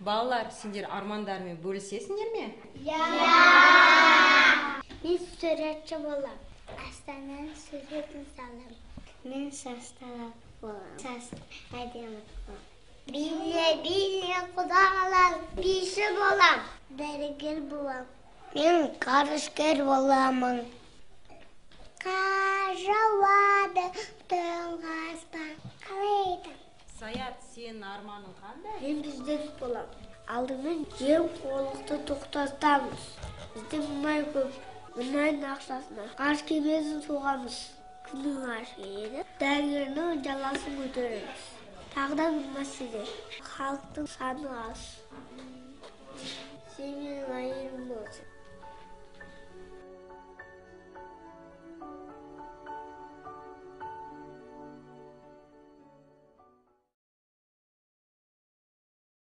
Балалар, сендер армандарымен бөлісесіңдер ме? Иә. Мен суретші болам. Астананың суретін салам. Мен шаштараз болам. Шаш әдемі болам. Биле, биле, құдалар, биші болам. Дәрігер болам. Мен ғарышкер боламын. Қар жауады түнгі аспан. Қалай айтам? Саят, сенің арманың қандай? Мен президент болам. Алдымен жемқорлықты тоқтатамыз. Бізде мұнай көп. Мұнайдың ақшасына ғарыш кемесін соғамыз. Күннің ғарыш келеді. Дәрігердің жаласын көтереміз. Тағы да бір мәселе. Халықтың саны аз. Сен менің әйелім.